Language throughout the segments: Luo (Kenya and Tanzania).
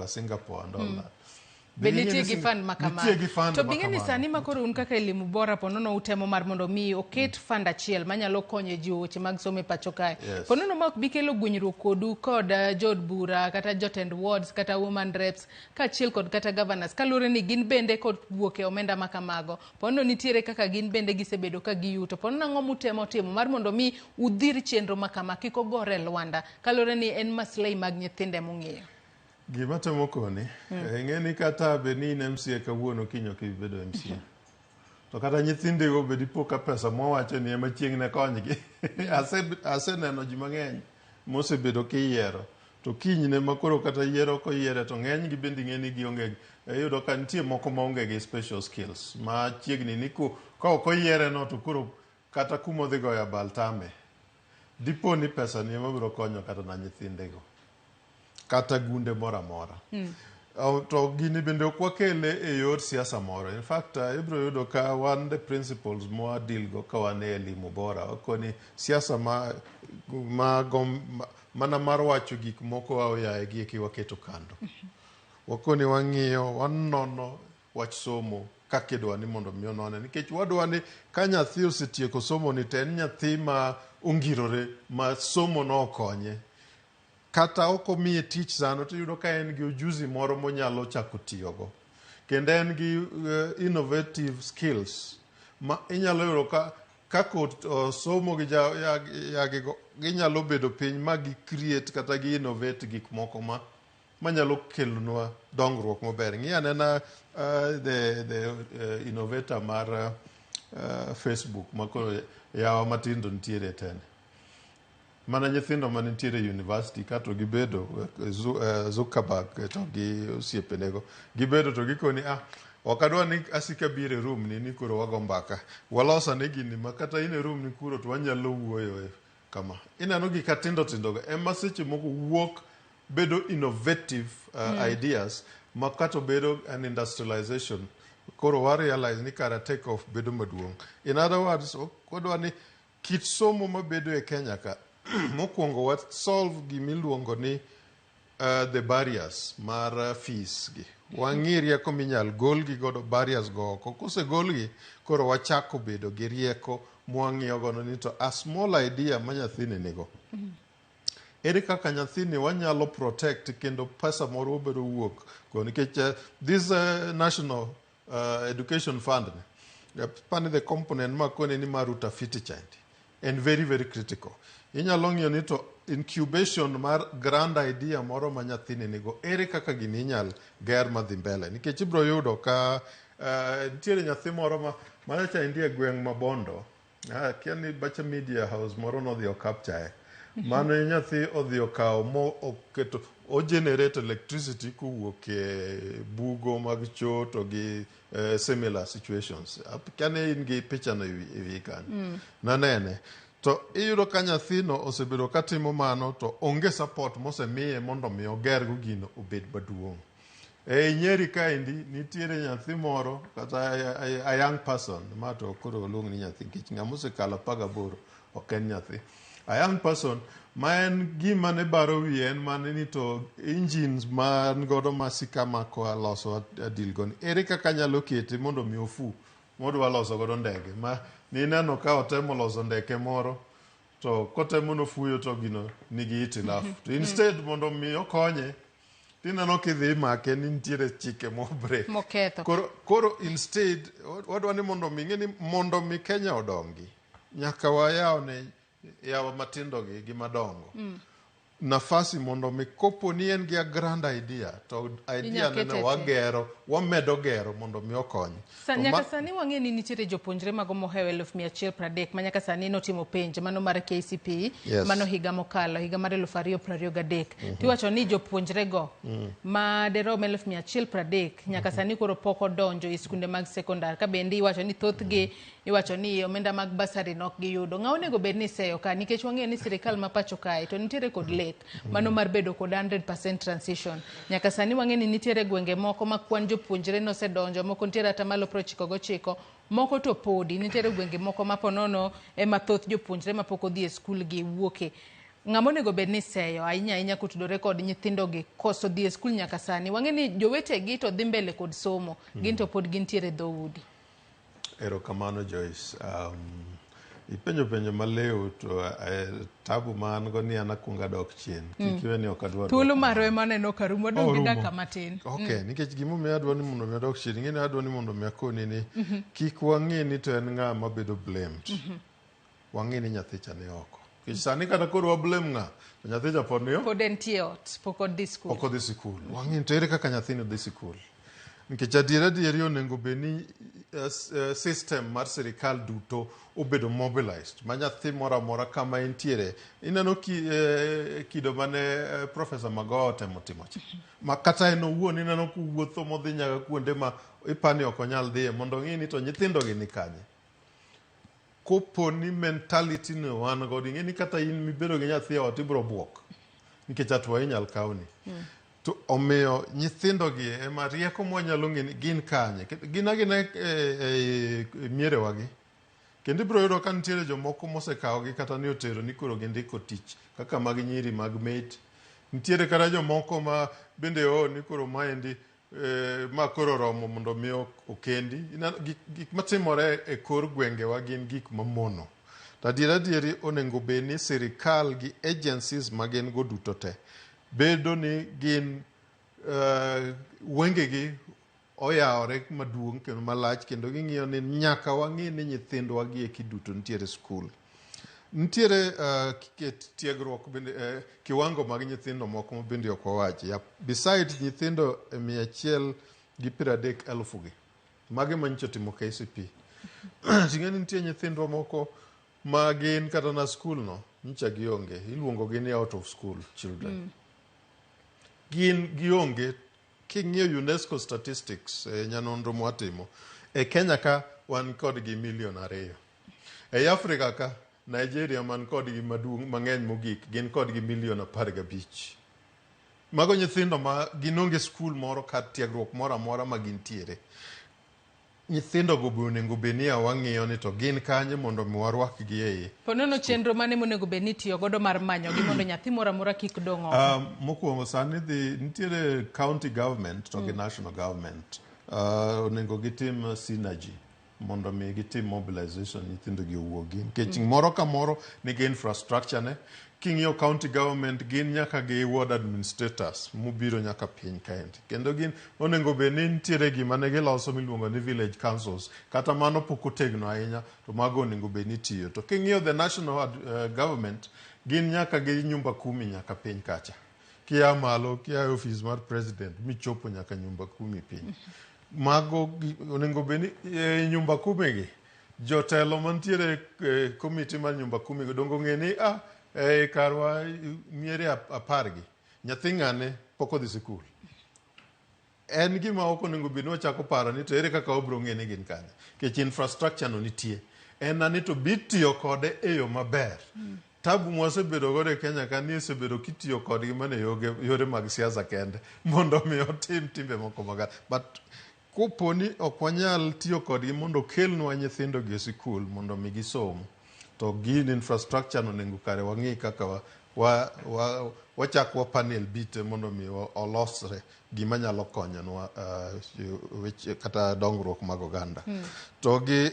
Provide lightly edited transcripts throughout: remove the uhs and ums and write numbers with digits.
Singapore and all that. Be Be nitie ing'e gi ni fund ma kamano? Nitie gi fund To ma be ing'e ni kamano. sani ma koro un kaka Elimu Bora ponono utemo mar mondo mi oket fund achiel manyalo konyo e jiwo weche mag somo e pacho kae. Yes. Ponono ma ok bi kelo gwenyruok kodu kod jood bura kata jotend wards kata woman reps kaachiel kod kata governors kaluwore ni gin bende kod wuok e omenda ma kamago. Ponono nitiere kaka gin bende gisebedo ka giyuto. Ponono ang'o mutemo timo mar mondo mi udhir chenro ma kama kik ogore e lwanda kaluwore ni en maslahi mag nyithindo emong'iyo. Gima temo koni, ing'e ni kata bed ni in MCA kawuono kiny ok ibi bedo MCA. To kata nyithindigo be dipo ka pesa mwawacho ni ema chieng' ne konygi. Aseneno ji mang'eny mosebedo kiyiero to kinyne ma koro kata yiero ok oyiere to ng'enygi bende ing'e ni gionge iyudo ka nitie moko maonge gi special skills ma chiegni ni ka ok oyiere no to koro kata kuma odhi goyo abal tame. Dipo ni pesa ni ema biro konyo kata na nyithindego kata gunde moro amora. To gini bende ok wakele e yor siasa moro. In fact, ibiro yudo ka wan the principles mwa deal go ka wan e Elimu Bora. Wakoni siasa ma, gom, ma, mana mar wacho gik moko aoyaye gi eki waketo kando. Wakoni wang'iyo, wanono wach somo kaka idwa ni mondo mi onone nikech wadwa ni ka nyathi osetieko somo ni to en nyathi ma ongirore ma somo no okonye kata ok omiye tich sano to iyudo ka en gi ujuzi moro monyalo chako tiyogo kendo en gi innovative skills ma inyalo yudo ka kaka osomo gi jagigo ginyalo bedo piny ma gi create kata gi innovate gik moko ma manyalo kelonwa dongruok maber. Ng'i anena the innovator mar Facebook ma koro yawa matindo nitiere e tene. Mana nyithindo manitiere e university kato gibedo Zuckerberg to gi osiepenego gibedo to gikoni ah ok adwa ni asika biro e room ni ni koro wago mbaka walos ane gini ma kata in e room ni kuro to wanyalo wuoyo e kama ineno gik atindo tindo go ema seche moko wuok bedo innovative ideas ma kata obedo an industrialization koro wa realize ni kara take off bedo maduong'. In other words, wadwa ni kit somo mabedo e Kenya ka mokwongo wa solve gimiluongo ni the barriers mar fees gi. Wang'i rieko minyal golgi godo barriers go oko. Kosegolgi, koro wachako bedo gi rieko mwang'iyo godo ni to a small idea ma nyathini nigo. Ere kaka nyathini wanyalo protect kendo pesa moro obiro wuok go nikech this national education fund ni pani the component ma kone ni mar utafiti chandi en very very critical. Inyalo ng'iyo ni to incubation mar grand idea moro ma nyathini nigo ere kaka gini inyal ger madhi mbele nikech ibiro yudo ka nitiere nyathi moro ma manyocha nitie e gweng' ma Bondo akia ni Bacha Media House moro nodhi o capture mane nyathi odhi okawo mo oketo o generate electricity kowuok e bugo mag choo to gi similar situations. Akia ni in gi picha no e wiyi kanyo. Nanene. To iyudo ka nyathino osebedo ka timo mano to onge support mosemiye mondo mi oger go gino obed maduong'. Ei Nyeri kaendi nitiere nyathi moro kata a young person ma to koro oluong ni nyathi nikech ng'ama osekalo 18 ok en nyathi. A young person ma en gima ne baro wiye en mana ni to engines man godo ma sika mako loso adil go ni ere kaka anyalo kete mondo mi ofu modwa loso godo ndege ma nineno ka otemo loso ndeke moro to kotemo nofuyo to gino nigi hitilafu to instead mondo mi okonye tineno kidhi imake ni nitiere chike mo break Moketho. Koro instead wadwa ni mondo mi ng'e ni mondo mi Kenya odongi nyaka wayaw ne yawa matindo gi gi madongo nafasi mondo mi kopo ni en gi a grand idea to idea Inyalo neno kete e wagero wamedo gero mondo mi okony. Sa, To nyaka sani wang'e ni nitiere jopuonjre mago mohewo 130,000 ma nyaka sani notimo penj mano mar KCPE. Yes. Mano higa mokalo, higa mar 2023. Tiwacho ni jopuonjre go ma derom 130,000 nyaka sani koro pok odonjo e skunde mag sekondar, ka bende iwacho ni thothgi iwacho ni omenda mag basari nok giyudo. Ng'a onego bed ni iseyo ka nikech wang'eyo ni sirikal ma pacho kae to nitiere kod lek mano mar bedo kod 100% transition. Nyaka sani wang'eyo ni nitiere gwenge moko ma kwan jopuonjre nosedonjo, moko nitiere atamalo 99, moko to podi nitiere gwenge moko ma ponono ema thoth jopuonjre mapok odhi e skul gi wuoke. Ng'ama onego bed ni seyo ahinya ahinya kotudore kod nyithindogi koso dhi e skul nyaka sani. Wang'e ni jowetegi to dhi mbele kod somo, gin to pod gintiere e dhoudi. Erokamano Joyce. Ipenjo penjo maliw to tabu ma an go ni an akuongo adok chien. Kik iwe ni ok adwar Thuolo dwoko marwa ema aneno ka rumo, wadong' gi Orumo. dakika matin. Ok, nikech gimomiyo adwa ni mondo mi adok chien, ing'e ni adwa ni mondo mi akoni ni kik wang'i ni to en ng'a mabedo blamed. Wang'i ni nyathi cha ni oko. Nikech sani kata koro wa blame ng'a, to nyathi cha pod ni oko. Pod entie e ot, pok odhi skul. Pok odhi sikul. Wang'i ni to ere kaka nyathini dhi sikul. Nikech adier adieri onego bed ni system mar sirikal duto obedo mobilized ma nyathi moro amora kama entiere. Ineno kido mane Professor Magoha otemo timo cha. Ma kata en owuon ineno kowuotho modhi nyaka kuonde ma ipani ok onyal dhiye mondo ong'i ni to nyithindo gi ni kanye. Kopo ni mentality no wan godo, ing'e ni kata in mibedo gi nyathi e ot ibiro buok. Nikech hatua inyal kawni. To omiyo nyithindo gi ema rieko mwanyalo ng'e ni gin kanye. Gin agina e mierewa gi. Kendo ibiro yudo ka nitiere jomoko mosekawogi kata ni otero ni koro gindiko tich kaka mag nyiri mag maid. Nitiere kata jomoko ma bende o ni koro maendi ma koro oromo mondo mi okendi. Gik matimore e kor gwengewa gin gik mamono. To adier adieri onego bed ni sirikal gi agencies ma gin go duto te bedo ni gin wengegi oyawore maduong' kendo malach kendo ging'iyo ni nyaka wang'i ni nyithindwa gi eki duto nitiere skul. Nitiere tiegruok bende kiwango mag nyithindo moko ma bende ok wawachi. Besides nyithindo 130,000 gi, magi manyicho timo KCPE. Ting'e ni nitie nyithindwa moko ma gin kata na skul no nyicha gionge, iluongo gi ni out of school children. Gin gionge. King'iyo UNESCO statistics e nyanonro mwatimo e Kenya ka wan kodgi 2 million. Ei Afrika ka Nigeria man kodgi maduong' mang'eny mogik gin kodgi 15 million. Mago nyithindo ma gin onge skul moro kar tiegruok moro amora ma gintiere. Nyithindo go be onego bed ni wang'iyo ni to gin kanye mondo mi warwakgi ei Ponono chenro mane monego bed ni itiyo godo mar manyogi mondo nyathi moro amora kik dong' oko? Mokwongo sani dhi nitiere county government to gi national government onego gitim synergy mondo mi gitim mobilization nyithindo gi owuogi nikech moro ka moro nigi infrastructure ne. King'iyo county government gin nyaka gi ward administrators mobiro nyaka piny kaendi kendo gin onego bed ni nitiere gima ne giloso miluongo ni village councils. Kata mano pok otegno ahinya to mago onego bed ni tiyo. To king'iyo the national government gin nyaka gi nyumba kumi nyaka piny kacha kia malo kia e ofis mar president michopo nyaka nyumba kumi piny. Mago onego bed ni e nyumba kumi gi jotelo mantiere e komiti mar nyumba kumi go dongo ng'e ni e karwa miere 10 gi nyathi ng'ane pok odhi sikul. En gima ok onego bed ni wachako paro ni to ere kaka wabiro ng'e ni gin kanye nikech infrastructure no nitie. En na ni to bitiyo kode e yo maber. Tabu mwasebedo godo e Kenya ka ni osebedo kitiyo kodgi mana e yore mag siasa kende mondo mi otim timbe moko maga. But kopo ni ok wanyal tiyo kodgi mondo okelnwa nyithindo gi e sikul mondo mi gisom, to gin infrastructure no onego kare wang'i kaka wachak wa panel bite mondo mi olosre gima nyalo konyonwa weche kata dongruok mag oganda. To gi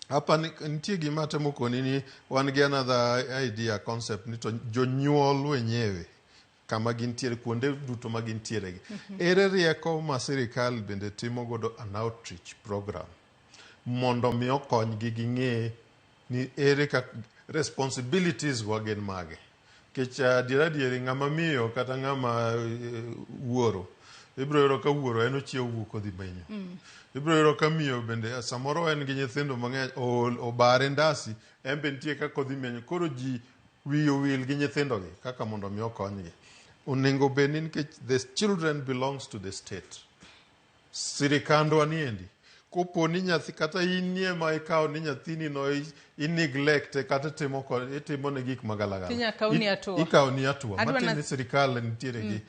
hapa ni, nitie gima atemo koni ni wan gi another idea concept ni to jonyuol wenyewe kama gintiere kuonde duto ma gintiere gi. Ere rieko ma sirikal bende timo godo an outreach program mondo mi okonygi ging'e ni ere kaka responsibilities wa gin mage. Nikech adier adieri ng'ama miyo kata ng'ama wuoro ibiro yudo ka wuoro en ochiew wuok odhi menyo. Ibiro yudo ka miyo bende samoro en gi nyithindo mang'eny obare ndasi en be nitie kaka odhi menyo. Koro ji wiye owil gi nyithindo gi kaka mondo mi okonygi. Onego bed ni nikech the children belongs to the state. Sirikandwa niendi kopo ni nyathi kata in ema ikawo ni nyathini no i neglect kata itimo kode itimo ne gik magalagala. Tinya kawni hatua. Ikawni hatua. Adwa Matiende ni sirikal nitiere gi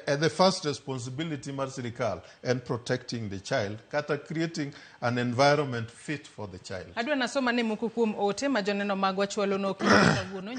the first responsibility mar sirikal en protecting the child kata creating an environment fit for the child. Adwa nasoma ne moko kuom ote ma joneno magwa chwalo no kawuono.